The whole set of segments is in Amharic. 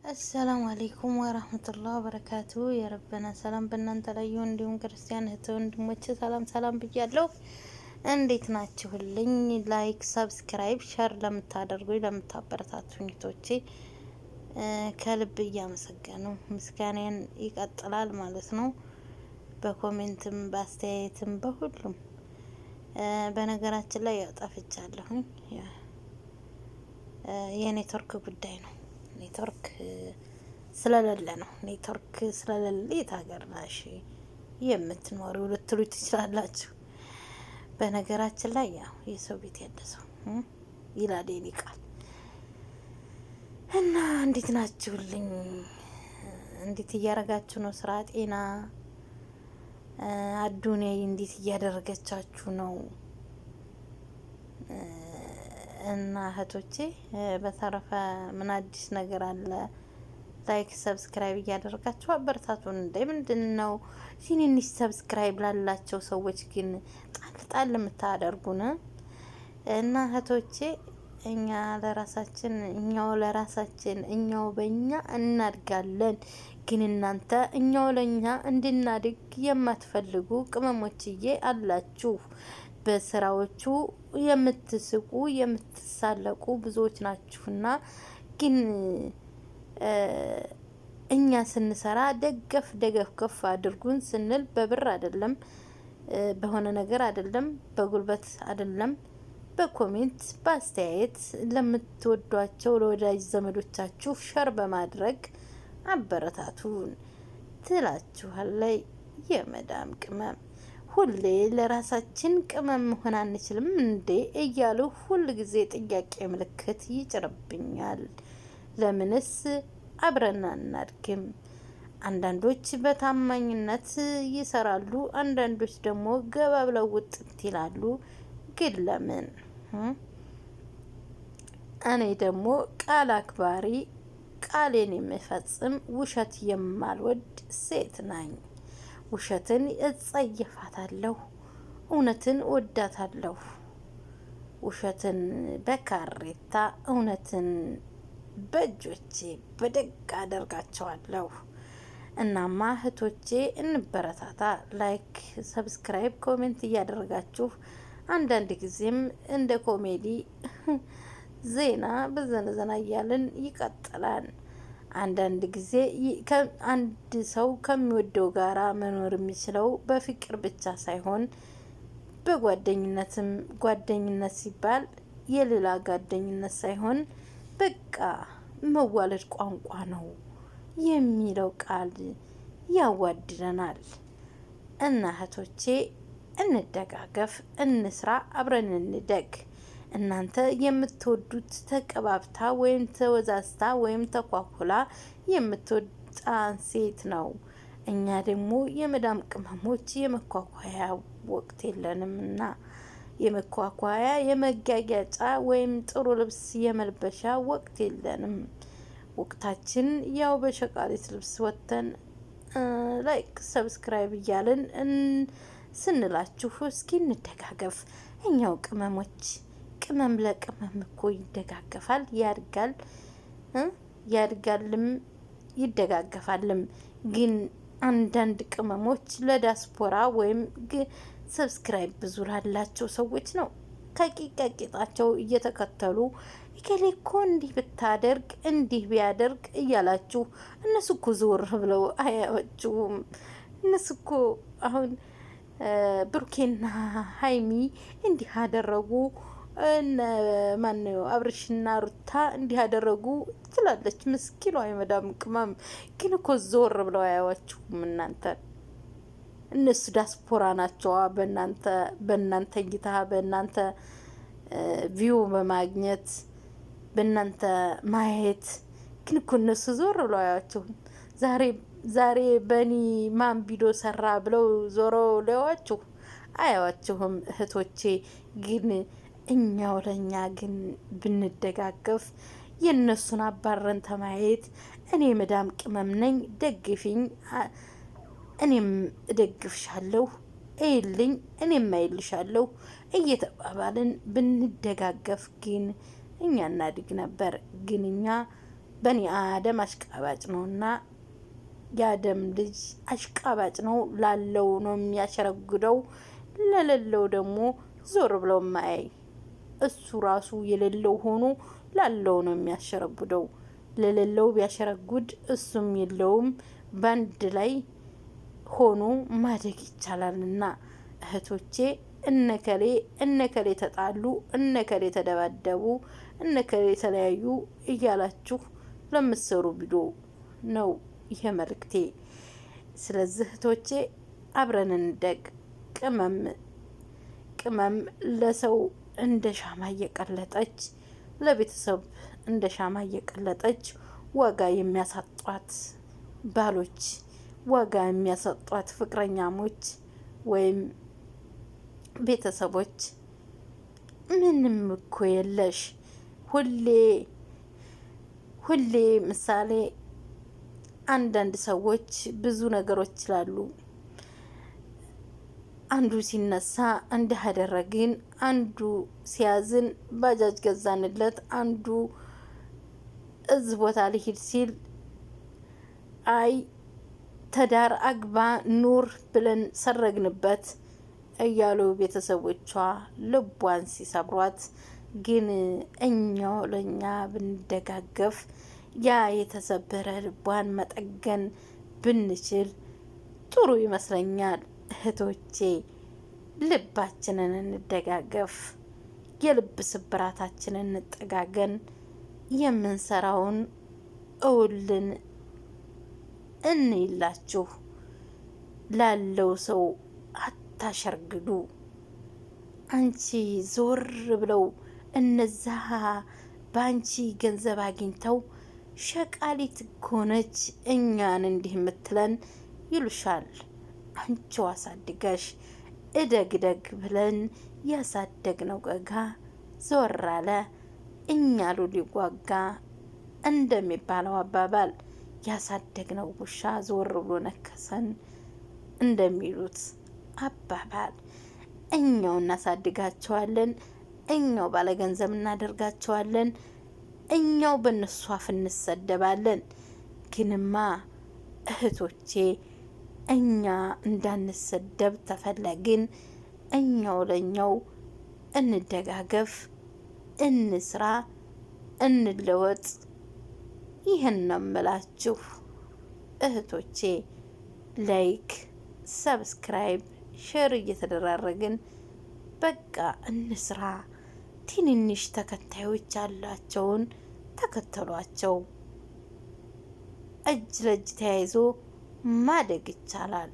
السلام عليكم ورحمة الله وبركاته። የረበና ሰላም በእናንተ ላይ ይሁን። እንዲሁም ክርስቲያን እህት ወንድሞች ሰላም ሰላም ብያለሁ። እንዴት ናችሁልኝ? Like፣ subscribe፣ share ለምታደርጉኝ ለምታበረታቱኝ እህቶቼ ከልብ እያመሰገኑ ምስጋናን ይቀጥላል ማለት ነው። በ comment ም በአስተያየትም በሁሉም። በነገራችን ላይ ያው ጠፍቻለሁኝ፣ የኔትወርክ ጉዳይ ነው። ኔትወርክ ስለሌለ ነው። ኔትወርክ ስለሌለ የት ሀገር ነሽ የምትኖሪው ልትሉ ትችላላችሁ። በነገራችን ላይ ያው የሰው ቤት ያለ ሰው ይላል የኔ ቃል። እና እንዴት ናችሁልኝ? እንዴት እያረጋችሁ ነው? ስራ፣ ጤና፣ አዱንያ እንዴት እያደረገቻችሁ ነው? እና እህቶቼ በተረፈ ምን አዲስ ነገር አለ? Like subscribe እያደረጋችሁ አበረታቱን። እንደ ምንድን ነው ትንንሽ subscribe ላላቸው ሰዎች ግን ጣል ጣል የምታደርጉን? እና እህቶቼ እኛ ለራሳችን እኛው ለራሳችን እኛው በእኛ እናድጋለን። ግን እናንተ እኛው ለእኛ እንድናድግ የማትፈልጉ ቅመሞችዬ አላችሁ። በስራዎቹ የምትስቁ የምትሳለቁ ብዙዎች ናችሁና ግን እኛ ስንሰራ ደገፍ ደገፍ ከፍ አድርጉን ስንል በብር አይደለም፣ በሆነ ነገር አይደለም፣ በጉልበት አይደለም፣ በ comment በአስተያየት ለምትወዷቸው ለወዳጅ ዘመዶቻችሁ share በማድረግ አበረታቱን ትላችኋለይ የመዳም ቅመም። ሁሌ ለራሳችን ቅመም መሆን አንችልም እንዴ እያሉ ሁል ጊዜ ጥያቄ ምልክት ይጭርብኛል። ለምንስ አብረን አናድግም? አንዳንዶች በታማኝነት ይሰራሉ፣ አንዳንዶች ደግሞ ገባ ብለው ውጥት ይላሉ። ግን ለምን? እኔ ደግሞ ቃል አክባሪ፣ ቃሌን የምፈጽም፣ ውሸት የማልወድ ሴት ነኝ። ውሸትን እጸየፋታለሁ፣ እውነትን ወዳታለሁ። ውሸትን በካሬታ እውነትን በእጆቼ በደግ አደርጋቸዋለሁ። እናማ እህቶቼ እንበረታታ። Like፣ subscribe፣ comment እያደረጋችሁ አንዳንድ ጊዜም እንደ ኮሜዲ ዜና በዘነዘና እያልን ይቀጥላል። አንዳንድ ጊዜ አንድ ሰው ከሚወደው ጋራ መኖር የሚችለው በፍቅር ብቻ ሳይሆን በጓደኝነትም፣ ጓደኝነት ሲባል የሌላ ጓደኝነት ሳይሆን በቃ መዋለድ ቋንቋ ነው የሚለው ቃል ያዋድደናል። እና እህቶቼ እንደጋገፍ፣ እንስራ፣ አብረን እንደግ። እናንተ የምትወዱት ተቀባብታ ወይም ተወዛዝታ ወይም ተኳኩላ የምትወጣን ሴት ነው። እኛ ደግሞ የመዳም ቅመሞች የመኳኳያ ወቅት የለንምና የመኳኳያ የመጋጊያጫ ወይም ጥሩ ልብስ የመልበሻ ወቅት የለንም። ወቅታችን ያው በሸቃሊት ልብስ ወጥተን like subscribe እያልን ስንላችሁ እስኪ እንደጋገፍ። እኛው ቅመሞች ቅመም ለቅመም እኮ ይደጋገፋል፣ ያድጋል፣ ያድጋልም ይደጋገፋልም። ግን አንዳንድ ቅመሞች ለዲያስፖራ ወይም subscribe ብዙ ላላቸው ሰዎች ነው ከቂቀቂጣቸው እየተከተሉ እከሌ እኮ እንዲህ ብታደርግ እንዲህ ቢያደርግ እያላችሁ፣ እነሱ እኮ ዞር ብለው አያችሁም። እነሱ እኮ አሁን ብሩኬና ሀይሚ እንዲህ አደረጉ፣ እነ ማነው አብርሽና ሩታ እንዲህ አደረጉ ትላለች ምስኪኗ የመዳም ቅመም። ግን እኮ ዞር ብለው አያዋችሁም እናንተ። እነሱ ዲያስፖራ ናቸዋ። በእናንተ እይታ፣ በእናንተ view በማግኘት፣ በእናንተ ማየት ግን እኮ እነሱ ዞር ብለው አያዋችሁም። ዛሬ ዛሬ በኒ ማን ቪዲዮ ሰራ ብለው ዞሮ ሊያዋችሁ አያዋችሁም። እህቶቼ ግን እኛው ለእኛ ግን ብንደጋገፍ የእነሱን አባረን ተማየት እኔ መዳም ቅመም ነኝ፣ ደግፊኝ፣ እኔም እደግፍሻለሁ፣ እይልኝ፣ እኔም አይልሻለሁ እየተባባልን ብንደጋገፍ ግን እኛ እናድግ ነበር። ግን እኛ በኒ አደም አሽቃባጭ ነውና የአደም ልጅ አሽቃባጭ ነው። ላለው ነው የሚያሸረግደው፣ ለሌለው ደግሞ ዞር ብለው ማያይ። እሱ ራሱ የሌለው ሆኖ ላለው ነው የሚያሸረጉደው። ለሌለው ቢያሸረጉድ እሱም የለውም። በአንድ ላይ ሆኖ ማደግ ይቻላልና እህቶቼ፣ እነከሌ እነከሌ ተጣሉ፣ እነከሌ ተደባደቡ፣ እነከሌ ተለያዩ እያላችሁ ለምትሰሩ ቪዲዮ ነው ይሄ መልእክቴ። ስለዚህ እህቶቼ አብረን እንደግ። ቅመም ቅመም ለሰው እንደ ሻማ እየቀለጠች፣ ለቤተሰብ እንደ ሻማ እየቀለጠች ዋጋ የሚያሳጧት ባሎች፣ ዋጋ የሚያሳጧት ፍቅረኛሞች ወይም ቤተሰቦች ምንም እኮ የለሽ። ሁሌ ሁሌ ምሳሌ አንዳንድ ሰዎች ብዙ ነገሮች ይላሉ። አንዱ ሲነሳ እንዲህ አደረግን፣ አንዱ ሲያዝን ባጃጅ ገዛንለት፣ አንዱ እዚህ ቦታ ልሂድ ሲል አይ ተዳር አግባ ኑር ብለን ሰረግንበት እያሉ ቤተሰቦቿ ልቧን ሲሰብሯት፣ ግን እኛው ለእኛ ብንደጋገፍ ያ የተሰበረ ልቧን መጠገን ብንችል ጥሩ ይመስለኛል። እህቶቼ ልባችንን እንደጋገፍ፣ የልብ ስብራታችንን እንጠጋገን፣ የምንሰራውን እውልን እንይላችሁ። ላለው ሰው አታሸርግዱ። አንቺ ዞር ብለው እነዛ በአንቺ ገንዘብ አግኝተው ሸቃሊት ኮነች እኛን እንዲህ የምትለን ይሉሻል። አንቺው አሳድገሽ እደግደግ ብለን ያሳደግነው ገጋ ዞር አለ እኛ ሉ ሊጓጋ እንደሚባለው አባባል፣ ያሳደግነው ውሻ ዞር ብሎ ነከሰን እንደሚሉት አባባል እኛው እናሳድጋቸዋለን፣ እኛው ባለገንዘብ እናደርጋቸዋለን፣ እኛው በእነሱ አፍ እንሰደባለን። ግንማ እህቶቼ እኛ እንዳንሰደብ ተፈለግን፣ እኛው ለኛው እንደጋገፍ፣ እንስራ፣ እንለወጥ። ይህን ነው የምላችሁ እህቶቼ። Like፣ subscribe፣ share እየተደራረግን በቃ እንስራ። ትንንሽ ተከታዮች ያላቸውን ተከተሏቸው። እጅ ለእጅ ተያይዞ ማደግ ይቻላል።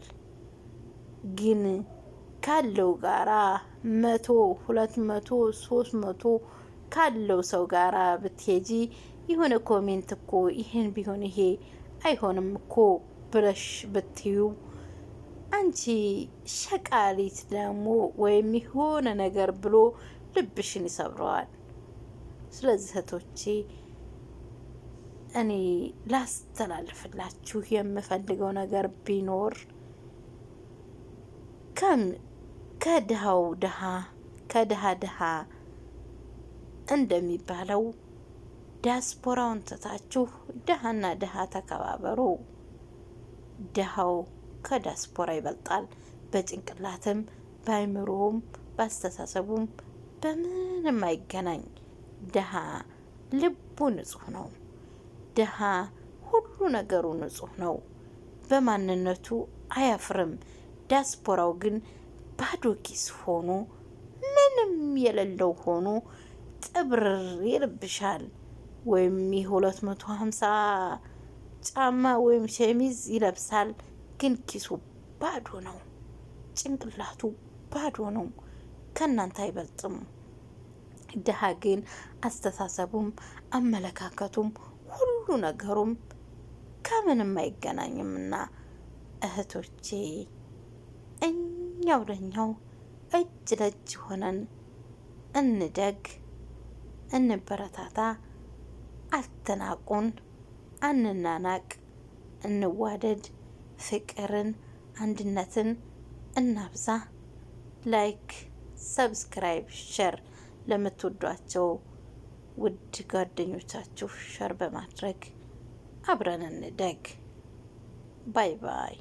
ግን ካለው ጋራ 100፣ 200፣ 300 ካለው ሰው ጋራ ብትሄጂ የሆነ comment እኮ ይህን ቢሆን ይሄ አይሆንም እኮ ብለሽ ብትዩ አንቺ ሸቃሊት ደግሞ ወይም የሆነ ነገር ብሎ ልብሽን ይሰብረዋል። ስለዚህ እህቶቼ እኔ ላስተላልፍላችሁ የምፈልገው ነገር ቢኖር ከድሃው ድሃ ከድሃ ድሃ እንደሚባለው ዲያስፖራውን ትታችሁ ድሃና ድሃ ተከባበሩ። ድሃው ከዲያስፖራ ይበልጣል። በጭንቅላትም በአይምሮውም በአስተሳሰቡም በምንም አይገናኝ። ድሃ ልቡ ንጹህ ነው። ድሃ ሁሉ ነገሩ ንጹህ ነው። በማንነቱ አያፍርም። ዲያስፖራው ግን ባዶ ኪስ ሆኖ ምንም የሌለው ሆኖ ጥብርር ይልብሻል። ወይም የ250 ጫማ ወይም ሸሚዝ ይለብሳል፣ ግን ኪሱ ባዶ ነው። ጭንቅላቱ ባዶ ነው። ከእናንተ አይበልጥም። ድሀ ግን አስተሳሰቡም አመለካከቱም ሁሉ ነገሩም ከምንም አይገናኝምና እህቶቼ እኛው ለኛው እጅ ለእጅ ሆነን እንደግ፣ እንበረታታ፣ አትናቁን፣ አንናናቅ፣ እንዋደድ፣ ፍቅርን አንድነትን እናብዛ። Like፣ subscribe፣ share ለምትወዷቸው ውድ ጓደኞቻችሁ share በማድረግ አብረን እንደግ። Bye bye።